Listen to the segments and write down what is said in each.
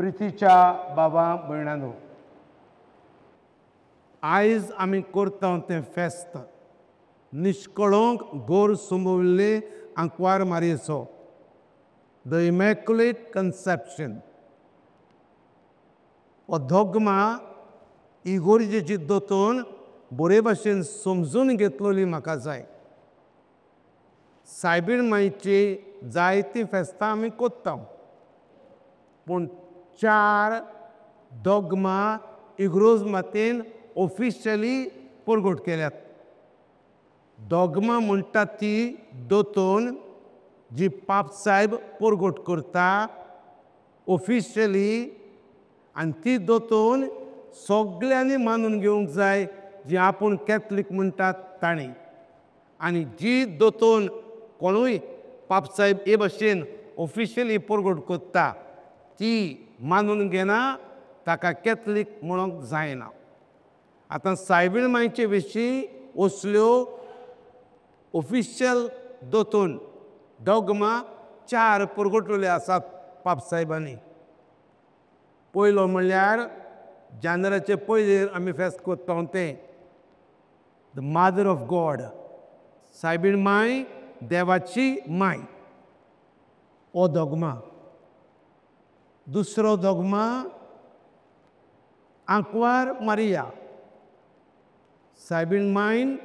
प्रितीच्या बाबा भयणांनो, आयज आमी करता तें फेस्त निश्कळंक गोर सोंबविल्ले आंकवार मारयेचो, the immaculate conception. हो दोगमा इगोर्जेची दोतोन बरे भाशेन समजून घेतलोली म्हाका जाय. सायबीण मायची जायतीं फेस्तां आमी करता, पूण चार दोगमा इग्रोज मातेन ऑफिशियली परगट केल्यात. दोगमा म्हणटा ती दोतोन जी पापसायब परगट करता ऑफिशियली, आनी ती दोतोन सगळ्यांनी मानून घेवंक जाय जी आपूण कॅथलीक म्हणटात तांणी. आनी जी दोतोन कोणूय पापसायब हे भाशेन ऑफिशियली परगट करता ती मानून घेना, ताका कॅथलीक म्हणूंक जायना. आतां सायबीण मायचे विशीं असल्यो ऑफिशियल दोतोन डॉगमा चार परगटलेले आसात पापसाहेबांनी. पयलो म्हणल्यार जानेराचे पयलेर आमी फेस्त करता तें the mother of God, सायबीण my देवाची माय, हो डॉगमा. दुसरो डॉगमा आंकवार मारिया, सायबीण मायन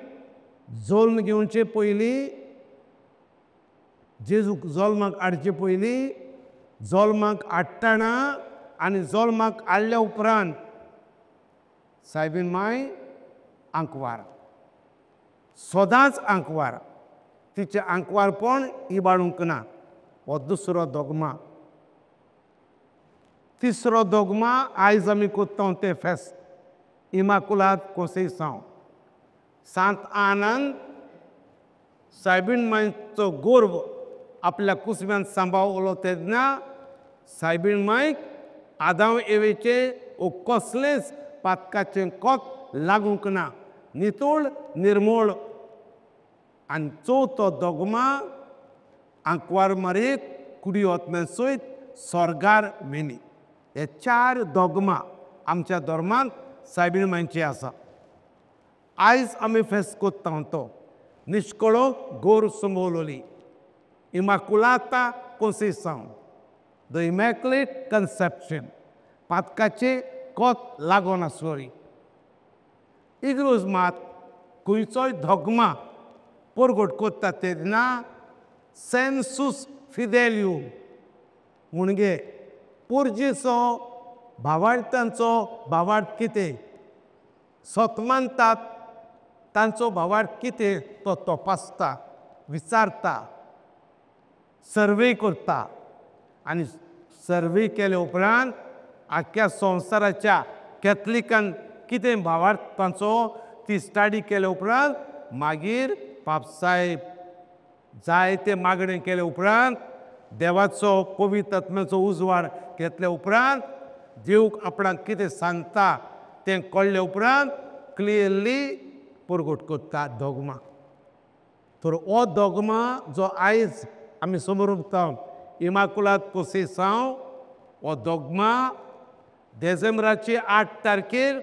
जल्म घेवचे पयलीं, जेजूक जल्माक हाडचे पयलीं, जल्माक हाडटना आनी जल्माक हाडल्या उपरांत सायबीण माय आंकवार, सदांच आंकवार, तिचें आंकवारपण इबाडूंक ना, हो दुसरो दोगमा. तिसरो दोगमा आयज आमी करता तें फेस्त इमाकुलाद कोंसेसांव. सांत आनंद सायबीण मायचो गोर्व आपल्या कुसव्यान सांबाळलो तेन्ना सायबीण मायक आदांव एवेचें वो कसलेंच पातकाचें कोत लागूंक ना, नितळ निर्मोळ. आनी चवथो दोगमा आंकवार मारीत कुडी ओतम्या सयत स्वर्गार व्हेली. हे चार दोगमा आमच्या धर्मांत सायबीण मायचे आसा. आयज आमी फेस्त करता तो निश्कळो गोर संबोवलोली इमाकुलाता कोंसेसांव, the immaculate conception, पातकाचे कोत लागून आसलोली. इग्रोज मात खंयचोय धोगमा परगट करता तेन्ना सेन्सूस फिदेलियम म्हणजे पोरजेचो भावार्थांचो भावार्थ कितें, सत मानतात तांचो भावार्थ कितें तो तपासता, विचारता, सर्वे करता. आनी सर्वे केले उपरांत आख्ख्या संवसाराच्या कॅथलिकान कितें भावार्थ तांचो ती स्टडी केले उपरांत मागीर पापसाहेब जायते मागणें केले उपरांत देवाचो पवित्र आत्म्याचो उजवाड घेतले उपरांत देव आपणाक कितें सांगता तें कळ्ळे उपरांत क्लियरली परगट करता दोगमा. तर हो दोगमा जो आयज आमी समोर उरता इमाकुलाद कोंसेसांव, हो दोगमा डिसेंबराचे 8 तारखेर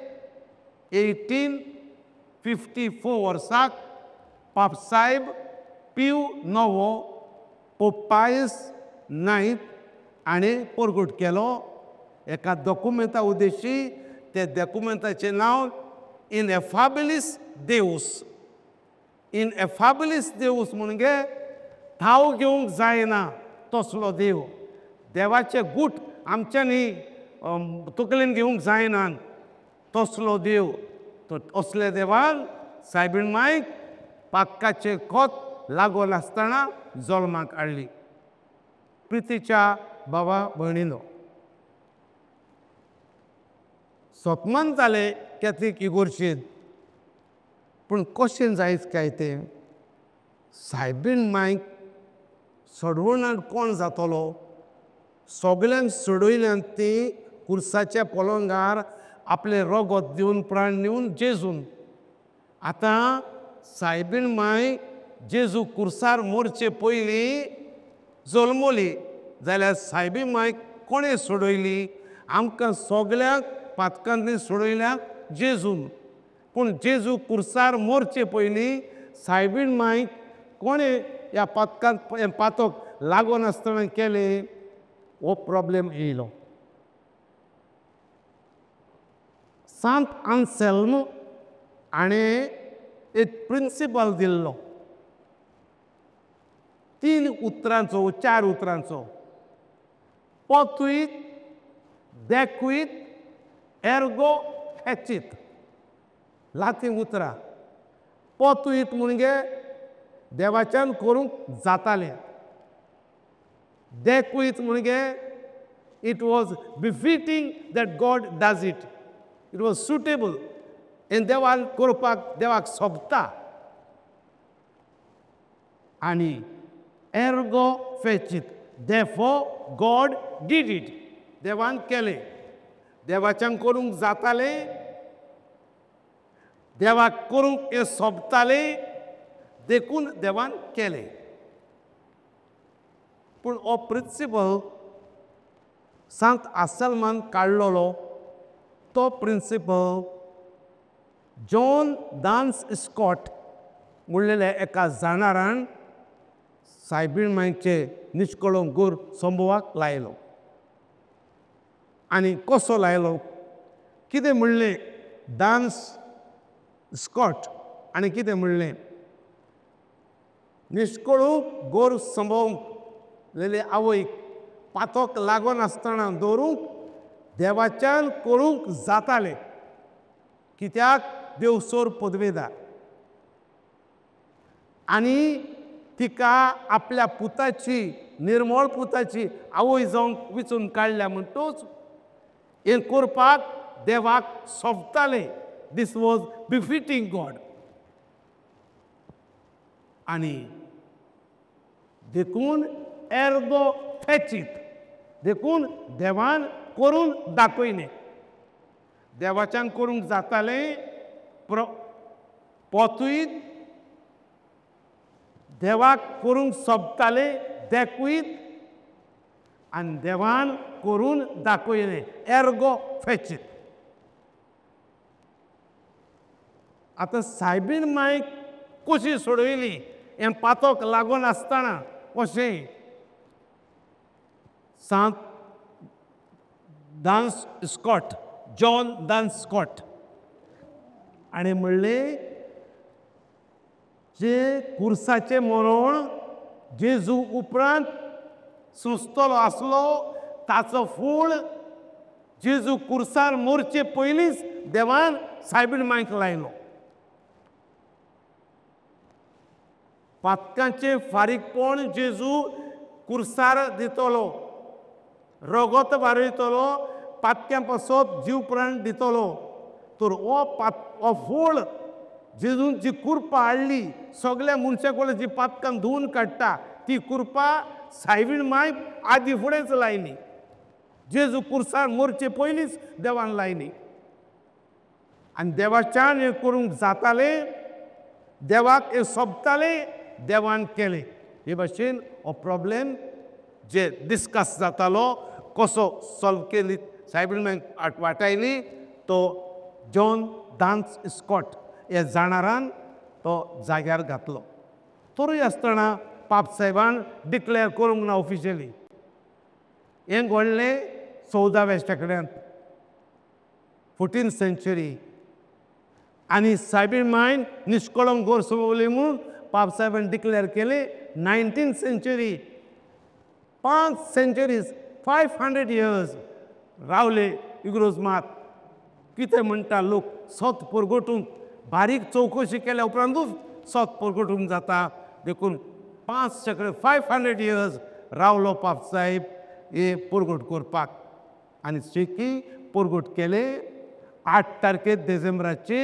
1854 वर्साक पापसाहेब पीव नवो पोप पायस नायत हाणें परगट केलो एका डॉक्युमेंटा उद्देशी. त्या डॉक्युमेंटाचें नांव इन एफाबिलीस देवस. इन एफाबिलीस देवस म्हणजे ठाव घेवंक जायना तसलो देव, देवाचे गूट आमच्यांनी तकलेन घेवंक जायना तसलो देव. तर असल्या देवान सायबीण मायक पातकाचें कोत लागून आसतना जल्माक हाडली. प्रितीच्या बाबा भयणीनो, सतमान जाले कॅथलीक इगोर्शीन, पूण कशें जायत काय तें सायबीण मायक सोडवणाक कोण जातलो? सगल्यांक सोडयल्यान ती कुर्साच्या पलंगार आपलें रगत दिवन प्राण दिवन जेजून. आतां सायबीण माय जेजू कुर्सार मोरचे पयलीं जल्मली जाल्यार सायबीण मायक कोणें सोडयली आमकां सगळ्यांक पातकांनी सोडयल्या जेजून. पूण जेजू कुर्सार मोरचे पयलीं सायबीण मायक कोणें ह्या पातकांत हें पातक लागून आसतना केलें, हो प्रॉब्लेम येयलो. सांत आन्सेल्म हाणें एक प्रिंसिपल दिल्लो, 3 उतरांचो 4 उतरांचो, पोतुईत देकुईत एर्गो फेचीत, लातीन उतरां. पोतुईत म्हणजे देवाच्यान करूंक जातालें, देकुईत म्हणजे it was befitting that God does it, it was suitable, हें देवान करपाक देवाक सोबता. आनी एर्गो फेचीत, देरफोर गॉड did it, देवान केलें, देवाच्यान करूंक जातालें, देवाक करूंक हें सोबतालें, देखून देवान केलें. पूण हो प्रिंसिपल सांत आसलमान काडलेलो, तो प्रिंसिपल जॉन दान्स स्कॉट म्हणलेल्या एका जाणारान सायबीण मायचे निश्कळो गोर संभवाक लायलो. आनी कसो लायलो, कितें म्हणलें दान्स स्कॉट आनी कितें म्हणलें, निश्कळू गोर संभोवंक लेले आवयक पातक लागून आसतना दवरूंक देवाच्यान करूंक जातालें, कित्याक देव सोर पदवेदार. आनी तिका आपल्या पुताची, निर्मळ पुताची आवय जावंक विचून काडल्या म्हणटूच हें करपाक देवाक सोबतालें. This was befitting God. आनी देखून एर्गो फेचीत, देखून देवान करून दाखयलें, देवाच्यान करूंक जातालें पोतुईत, देवाक करूंक सोबतालें देखूयत, आनी देवान करून दाखयलें एर्गो फेचीत. आतां सायबीण मायक कशी सोडयली हें पातक लागून आसतना कशें सांत Duns Scott, John Duns Scott हाणें म्हणलें, जे कुर्साचें मरण जेजू उपरांत सोंसतलो आसलो ताचो फूळ जेजू कुर्सार मोरचे पयलींच देवान सायबीण मायक लायलो. पातकांचें फारीकपण जेजू कुर्सार दितलो, रगत वारयतलो, पातक्यां पासत जीव प्राण दितलो. तर हो हो फूळ जेजून जी कुरपा हाडली सगळ्या मनशा कडेन जी पातकां धुवून काडटा ती कुरपा सायबीण माय आदी फुडेंच लायली, जेजू कुर्सार मोरचे पयलींच देवान लायली. आनी देवाच्यान हें करूंक जातालें, देवाक हें सोबतालें, देवान केलें. हे भाशेन हो प्रॉब्लेम जे डिस्कस जातालो कसो सॉल्व केली सायबीण मायक वाटायली, तो जॉन दान्स स्कॉट ह्या जाणारान तो जाग्यार घातलो. तरूय आसतना पाप साहेबान डिक्लेअर करूंक ना ऑफिशियली. हें घडलें 14व्या शेंकड्यांत, 14th century. आनी सायबीण मायन निश्कळंक गोर सोबली म्हूण पाप साहेबान डिक्लेअर केलें 19th century. 5 centuries, 500 years रावले इग्रोज मात. कितें म्हणटा लोक सत परगटूंक बारीक चवकशी केल्या उपरांतूच सत परगटूंक जाता, देखून 5 शेंकडे 500 इयर्स रावलो पाप साहेब हे परगट करपाक. आनी शेकी परगट केले 8 तारखे डिसेंबराचे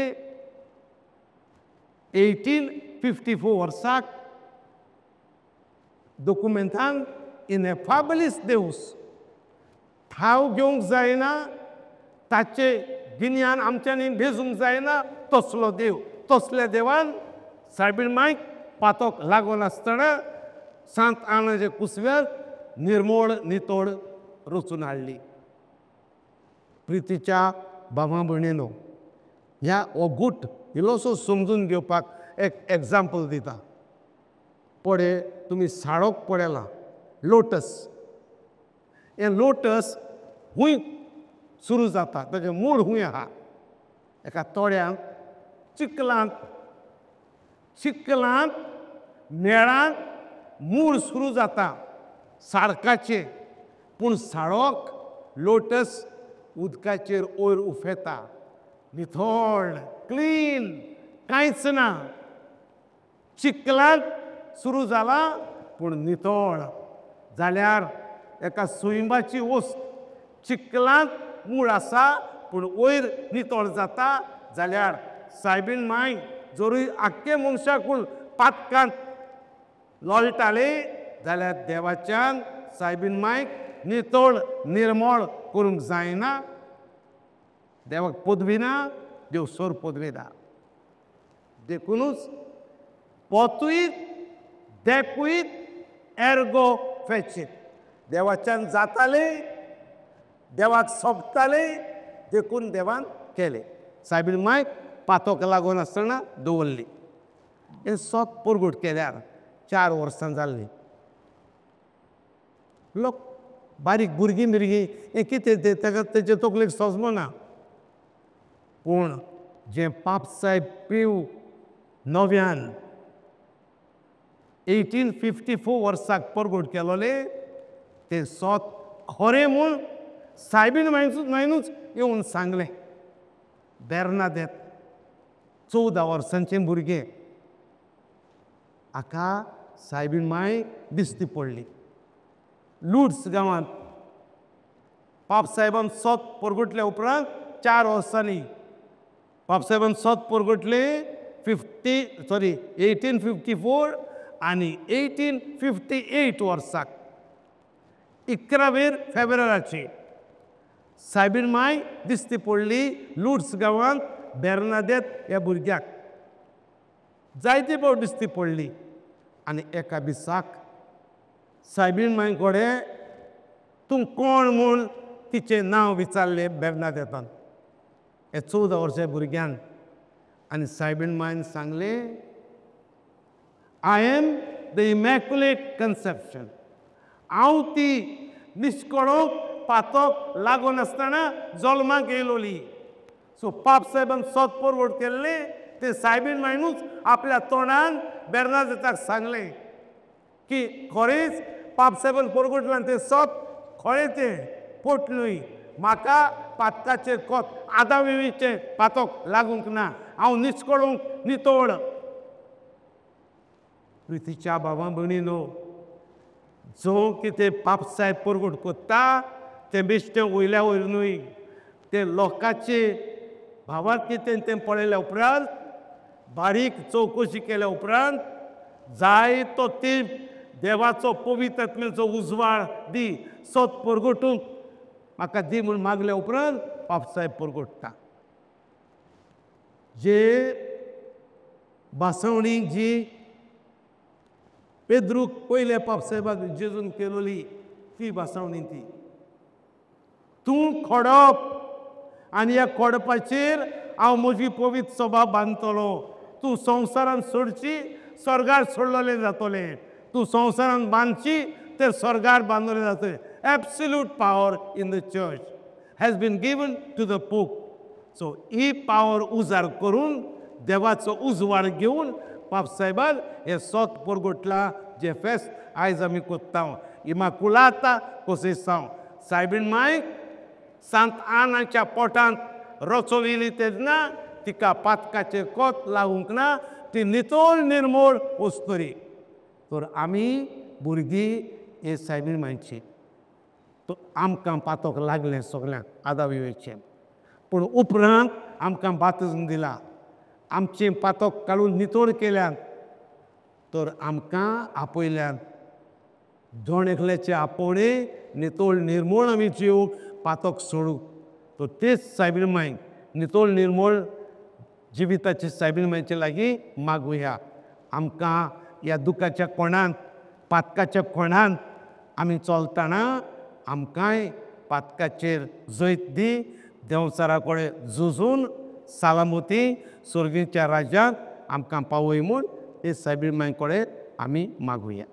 1854 वर्साक दोकुमेंतान इनएफाबलिस देवस, ठाव घेवंक जायना, ताचे गिन्यान आमच्यांनी भेजूंक जायना तसलो देव, तसल्या देवान सायबीण मायक पातक लागून आसतना सांत आनाचे कुसव्यार निर्मोळ नितोड रचून हाडली. प्रितीच्या बाबा भयणीनो, ह्या हो गूट इल्लोसो समजून घेवपाक एक एग्जाम्पल दिता. पळय तुमी साडोक पळयलां, लोटस. हें लोटस खूंय सुरू जाता, ताचें मूळ खूंय आहा? एका तोड्यांत, चिखलांत, चिखलांत मेळांत मूळ सुरू जाता साडकाचें. पूण साडोक लोटस उदकाचेर वयर उफेता, नितळ क्लीन, कांयच ना. चिखलांत सुरू जाला पूण नितळ. जाल्यार एका सुंयबाची वस्त चिखलांत मूळ आसा पूण वयर नितळ जाता. जाल्यार सायबीण माय जरूय आख्खे मनशाकून पातकांत लोळटाले जाल्यार देवाच्यान सायबीण मायक नितळ निर्मळ करूंक जायना. देवाक पदवी ना, देव सोर पदवी ना. देखुनूच पोतूय देपूय एर्गो फेचीत. देवाच्यान जाताले, देवाक सोंपताले, देखून देवान केले. सायबीण मायक पातोक लागून आसतना दवरली. हें सोत परगट केल्यार 4 वर्सां जाल्लीं. लोक बारीक भुरगीं भुरगीं हें कितें तें ताका तेजे तकलेक सोंसना. पूण जें पापसाहेब पीव नव्यान 1854 वर्साक परगट केलोले तें सोत खरें म्हूण सायबीण मायनूच येवन सांगलें. बेर्नादेत 14 वर्सांचें भुरगें हाका सायबीण माय दिश्टी पडली. लुड्स गांवांत पापसाहेबान सोत परगटल्या उपरांत 4 वर्सांनी पापसाहेबान सोत परगटले 1854 आनी 1858 वर्साक 11 फेब्रुवारीची सायबीण माय दिश्टी पडली लुड्स गांवांत बेर्नादेत ह्या भुरग्याक. जायते फावट दिश्टी पडली आनी एका दिसाक सायबीण माय कडेन तूं कोण म्हूण तिचें नांव विचारलें बेर्नादेतान, हे 14 वर्सां भुरग्यान. आनी सायबीण मायन सांगलें, I am the immaculate conception. हांव ती निश्कळोक पातोक लागून आसतना जल्माक येयलोली. सो पापसाहेबान सोत परवड केल्लें तें सायबीण मायनूच आपल्या तोंडान बेर्नादेताक सांगलें की खरेंच पापसाहेबान परगटलां तें सोत खरें, तें पोट न्हय. म्हाका पातकाचें कोत आदाविवीचें पातोक लागूंक ना, हांव निश्कळूंक नितळ. प्रितीच्या बाबा भयणीनो, जो कितें पापसाहेब परगट कोत्ता तें बेश्टें वयल्या वयर न्हय, तें लोकांचे भावात कितें तें पळयल्या उपरांत, बारीक चवकशी केल्या उपरांत जाय तो तेंप देवाचो पवित्र आत्म्याचो उजवाड दी सोत परगटूंक म्हाका दी म्हूण मागल्या उपरांत पापसाहेब परगटता. जे बासवणी जी पेद्रूक पयल्या पापसाहेबाक जेजून केलोली ती बासवणी ती तूं खोडप आनी ह्या खोडपाचेर हांव म्हजी पवित्र सभा बांदतलो. तूं संवसारान सोडची स्वर्गार सोडलेलें जातलें, तूं संवसारान बांदची तर स्वर्गार बांदलें जातलें. Absolute power in the church has been given to the pope. So he power उजार करून देवाचो उजवाड घेवन पापसाहेबान हें सोत परगटलां जें फेस्त आयज आमी कोत्ता. इमाकुलाता कोसेसांव. सायबीण मायक सांत आनाच्या पोटांत रचोवली तेन्ना तिका पातकाचें कोत लागूंक ना, ती नितळ निर्मळ वस्तुरी. तर आमी भुरगीं हे सायबीण मायची तो आमकां पातोक लागलें सगळ्यांक आदाविवेचें, पूण उपरांत आमकां बातिज्म दिला, आमचें पातोक काडून नितळ केल्यान तर आमकां आपयल्यान. जण एकल्याचें आपोवणें नितळ निर्मळ आमी जिवूंक पातोक सोडूंक. तर तेच सायबीण मायक नितळ निर्मळ जिविताचे सायबीण मायचे लागीं मागुया. आमकां ह्या दुखाच्या कोणांत पातकाच्या कोणांत आमी चलतना आमकांय पातकाचेर जैत दी, देंवचारा कडेन झुजून सलामती सर्गीच्या राज्यांत आमकां पावय म्हूण हे सायबीण माय कडेन आमी मागुया.